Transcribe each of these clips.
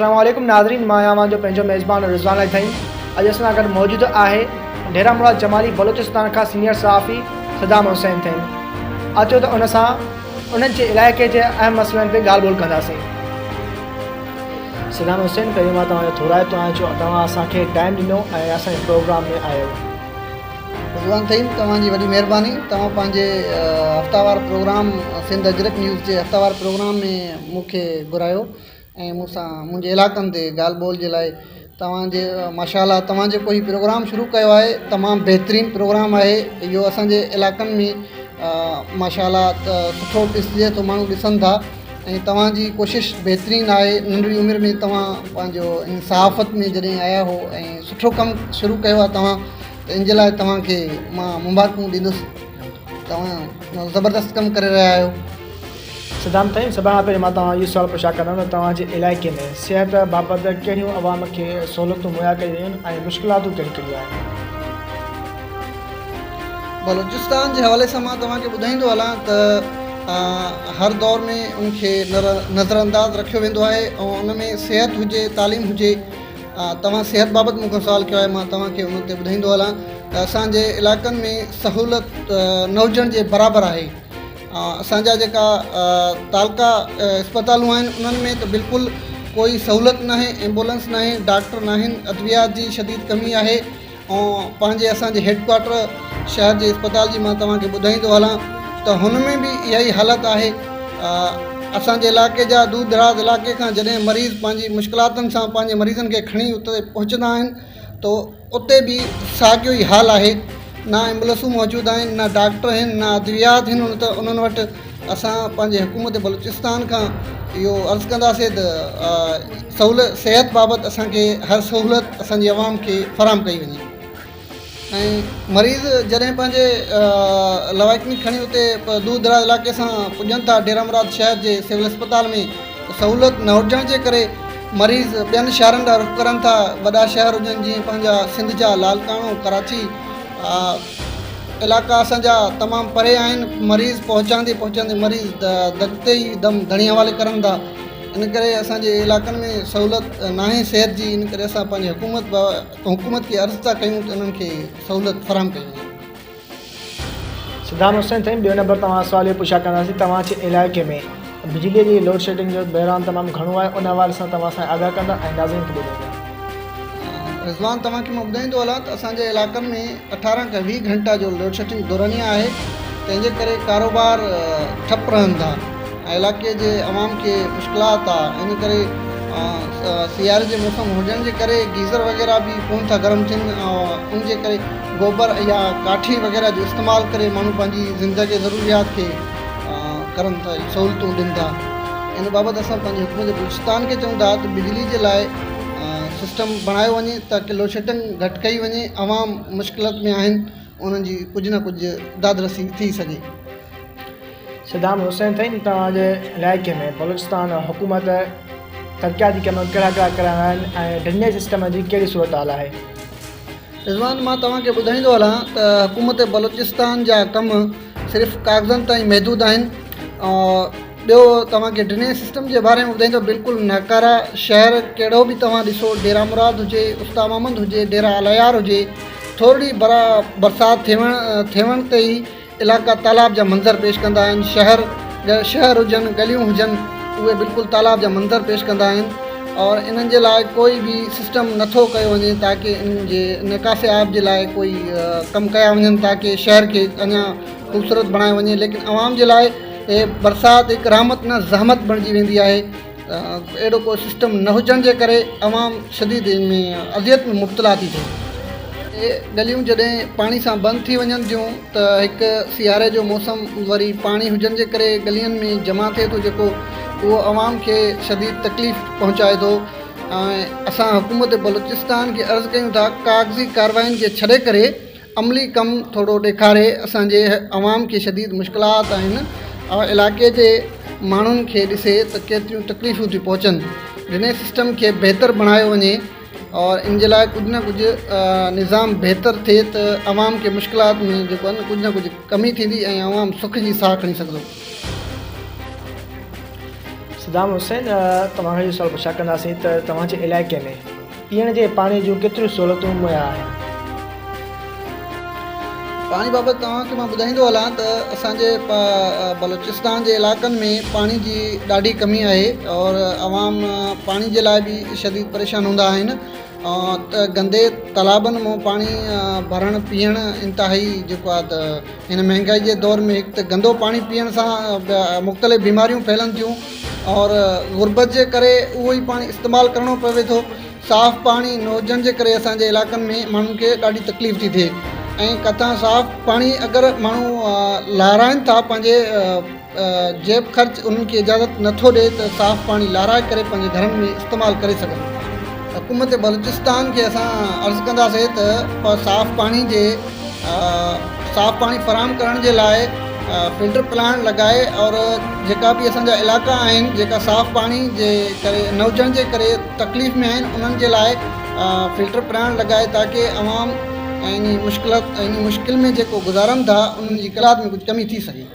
السلام عليڪم ناظرين مان آهيان اوهان جو پنهنجو ميزبان رضوان علي ٿهيم اڄ اسان سان گڏ موجود آهي ڊيرا مراد جمالي بلوچستان کان سينيئر صحافي صدام حسين ٿهيم اچو ته ان سان انهن جي علائقي جي اهم مسئلن تي ڳالهه ٻولهه ڪنداسين. صدام حسين پهريون مان توهان جو ٿورائتو آهيان جو توهان اسان کي ٽائيم ڏنو ۽ اسان جي پروگرام ۾ آيو. رضوان ٿهيم توهان جي وڏي مهرباني توهان پنهنجي هفتاوار پروگرام سنڌ اجرڪ نيوز جي هفتاوار پروگرام ۾ مون کي گهرايو ۽ مون سان منهنجي علائقن تي ڳالهه ٻولهه جي لاء توهان جي ماشاء الله توهان جيڪو هي پروگرام شروع ڪيو آهي تمام بهترين پروگرام آهي اهو اسان جي علائقن ۾ ماشاء الله سٺو ڏسجي ٿو ماڻهو ڏسن ٿا ۽ توهان جي ڪوشش بهترين آهي ننڍڙي عمر ۾ توهان پنهنجو ان صحافت ۾ جڏهن آيا هو ۽ سٺو ڪم شروع ڪيو آهي توهان ته ان جي لاء توهان کي مان مبارڪون ڏيندس توهان زبردست ڪم ڪري رهيا آهيو. صدام ٿهيم سڀ کان پهرين مان توهان اهو سوال پڇا ڪندم ته توهان جي علائقي ۾ صحت بابت ڪهڙيون عوام کي سهولتون مهيا ڪيون ويون آهن ۽ مشڪلاتون ڪهڙيون ڪهڙيون آهن؟ بلوچستان جي حوالي سان مان توهان کي ٻڌائيندو هلان ته هر دور ۾ ان کي نظر انداز رکيو ويندو آهي ۽ ان ۾ صحت هجي تعليم هجي توهان صحت بابت مون کان سوال ڪيو آهي مان توهان کي ان تي ٻڌائيندو هلان ته اسان جي علائقن ۾ سهولت نه هجڻ جي برابر آهي اسان جا جيڪا تعلقا اسپتالون آهن انهن ۾ ته بلڪل ڪوئي سهولت ناهي ايمبولنس ناهي ڊاڪٽر ناهن ادويات جي شديد ڪمي آهي ۽ پنهنجي اسان جي هيڊ ڪوارٽر شهر جي اسپتال جي مان توهان کي ٻڌائيندو هلان ته هن ۾ به اها ئي حالت آهي اسان جي علائقي جا دور دراز علائقي کان جڏهن مريض پنهنجي مشڪلاتن سان پنهنجي مريضن کي کڻي اتي پهچندا آهن ته اتي به ساڳيو ئي حال آهي نه ايمبولنسون موجود آهن نه ڊاڪٽر آهن نه ادويات آهن انهن وٽ اسان پنهنجي حڪومت بلوچستان کان اهو عرض ڪنداسين ته سهولت صحت بابت اسان کي هر سهولت اسان جي عوام کي فراهم ڪئي وڃي ۽ مريض جڏهن پنهنجي لواحقين کڻي اتي دور دراز علائقي سان پڄن ٿا ڊيرا مراد شهر جي سول اسپتال ۾ سهولت نه هجڻ جي ڪري مريض ٻين شهرن ڏانهن رخ ڪرن ٿا، وڏا شهر هجن جيئن پنهنجا سنڌ جا لاڙڪاڻو، ڪراچي علائقا اسان جا تمام پري آهن، مريض پهچاندي پهچاندي مريض دڳ تي ئي دم ڌڻي حوالي ڪرن ٿا، ان ڪري اسان جي علائقن ۾ سهولت ناهي صحت جي ان ڪري اسان پنهنجي حڪومت حڪومت کي عرض ٿا ڪيون ته انهن کي سهولت فراهم ڪئي وڃي. صدام حسين ٿهيم ٻيو نمبر توهان سوال اهو پڇا ڪنداسين توهان جي علائقي ۾ بجلي جي لوڊشيڊنگ جو بحران تمام گهڻو آهي ان حوالي سان توهان اسان کي آگاهه ڪندا ۽ ناظرين کي ٻڌائيندا. رضوان توهان کي مان ٻڌائيندو هلان ته اسان جي علائقن ۾ 18 کان 20 گهنٽا جو لوڊشيڊنگ دورانيه آهي تنهن جي ڪري ڪاروبار ٺپ رهن ٿا ۽ علائقي جي عوام کي مشڪلات آ ان ڪري سياري جي موسم هجڻ جي ڪري گيزر وغيره به ڪون ٿا گرم ٿين ان جي ڪري گوبر يا ڪاٺي وغيره جو استعمال ڪري ماڻهو پنهنجي زندگي ضروريات کي ڪرن ٿا سهولتون ڏين ٿا ان بابت اسان پنهنجي حڪومت بلوچستان کي چئون ٿا ته بجلي جي لاء سسٽم بڻايو وڃي تاڪه لوڊشيڊنگ گهٽ ڪئي وڃي عوام مشڪلات ۾ آهن انهن جي ڪجهه نه ڪجهه دادرسي ٿي سگهي. صدام حسين ٿهيم توهان جي علائقي ۾ بلوچستان حڪومت ترقياتي ڪم ڪهڙا ڪهڙا ڪرايا آهن ۽ ڊرينيج سسٽم جي ڪهڙي صورتحال آهي؟ رضوان مان توهان کي ٻڌائيندو هلان ته حڪومت بلوچستان جا ڪم صرف ڪاغذن تائين محدود آهن ٻيو توهان کي ڊرينيج سسٽم جي باري ۾ ٻڌائيندو بلڪل ناڪاره شهر ڪهڙو به توهان ڏسو ڊيرا مراد هجي استا محمد هجي ڊيرا الهيار هجي ٿورڙي برسات ٿيڻ ٿيڻ تي ئي علائقا تالاب جا منظر پيش ڪندا آهن، شهر شهر هجن ڳليون هجن اهي بلڪل تالاب جا منظر پيش ڪندا آهن اور انهن جي لاء ڪوئي به سسٽم نٿو ڪيو وڃي تاڪه انهن جي نڪاس آب جي لاء ڪوئي ڪم ڪيا وڃن تاڪه شهر کي اڃا خوبصورت بڻايو وڃي ليڪن عوام جي لاء برسات هڪ رحمت نه زحمت بڻجي ويندي آهي اهڙو ڪو سسٽم نه هجڻ جي ڪري عوام شديد ان ۾ اذيت ۾ مبتلا ٿي ٿئي. اهي ڳليون جڏهن پاڻي سان بند ٿي وڃن ٿيون ته هڪ سياري جو موسم وري پاڻي هجڻ جي ڪري ڳلين ۾ جمع ٿئي ٿو جيڪو اهو عوام کي شديد تڪليف پهچائي ٿو ۽ اسان حڪومت بلوچستان کي عرض ڪيون ٿا ڪاغذي ڪارواين کي ڇڏي ڪري عملي ڪم ٿورو ڏيکاري اسان جي عوام کي شديد مشڪلات آهن ۽ علائقي جي ماڻهن کي ڏسي ته ڪيتريون تڪليفون ٿيون پهچن ڊرينيج سسٽم کي بهتر بڻايو وڃي اور ان جي لاء ڪجهه نه ڪجهه نظام بهتر ٿئي ته عوام کي مشڪلات ۾ جيڪو آهي نه ڪجهه نه ڪجهه ڪمي ٿيندي ۽ عوام سک جي ساهه کڻي سگهندو. صدام حسين توهان کان اهو سوال پڇا ڪنداسين ته توهان جي علائقي ۾ پيئڻ جي پاڻي جون ڪيتريون سهولتون مهيا آهن؟ پاڻي بابت توهان کي مان ٻڌائيندو هلان ته اسان جي بلوچستان جي علائقن ۾ پاڻي جي ڏاڍي ڪمي آهي اور عوام پاڻي جي لاء به شديد پريشان هوندا آهن ته گندي تالابن مون پاڻي ڀرڻ پيئڻ انتهائي جيڪو آهي ته هن مهنگائي جي دور ۾ هڪ ته گندو پاڻي پيئڻ سان مختلف بيماريون ڦهلن ٿيون اور غربت جي ڪري اهو ئي پاڻي استعمال ڪرڻو پوي ٿو صاف پاڻي نه هجڻ جي ڪري اسان جي علائقن ۾ ماڻهن کي ڏاڍي تڪليف ٿي ٿئي ۽ ڪٿان صاف پاڻي اگر ماڻهو لارائن ٿا پنهنجي جيب خرچ انهن کي اجازت نٿو ڏئي ته صاف پاڻي لارائي ڪري پنهنجي گهرن ۾ استعمال ڪري سگهن. حڪومت بلوچستان کي اسان عرض ڪنداسين ته صاف پاڻي جي صاف پاڻي فراهم ڪرڻ جي لاء فلٽر پلانٽ لڳائي اور جيڪا به اسان جا علائقا آهن جيڪا صاف پاڻي جي ڪري نه هجڻ جي ڪري تڪليف ۾ آهن انهن جي لاء فلٽر پلانٽ لڳائي تاڪي عوام ۽ انهي مشڪلات انهي مشڪل ۾ جيڪو گذارن ٿا انهن جي ڪلات ۾ ڪجهه ڪمي ٿي سگهي.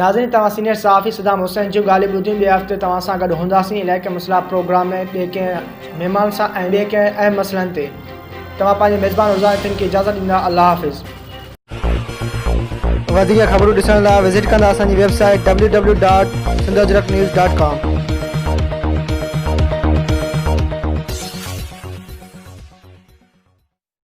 ناظرين توهان سينيئر صحافي صدام حسين جون ڳالهيون ٻڌيون ٻئي هفتي توهان سان گڏ هونداسين علائقي مسئلا پروگرام ۾ ٻئي ڪنهن مهمان سان ۽ ٻئي ڪنهن اهم مسئلن تي توهان پنهنجي ميزبان رضا اٿين کي اجازت ڏيندا الله حافظ. وڌيڪ خبرون ڏسڻ لاء وزٽ ڪندا اسان جي web site www.sindhajraknews.com.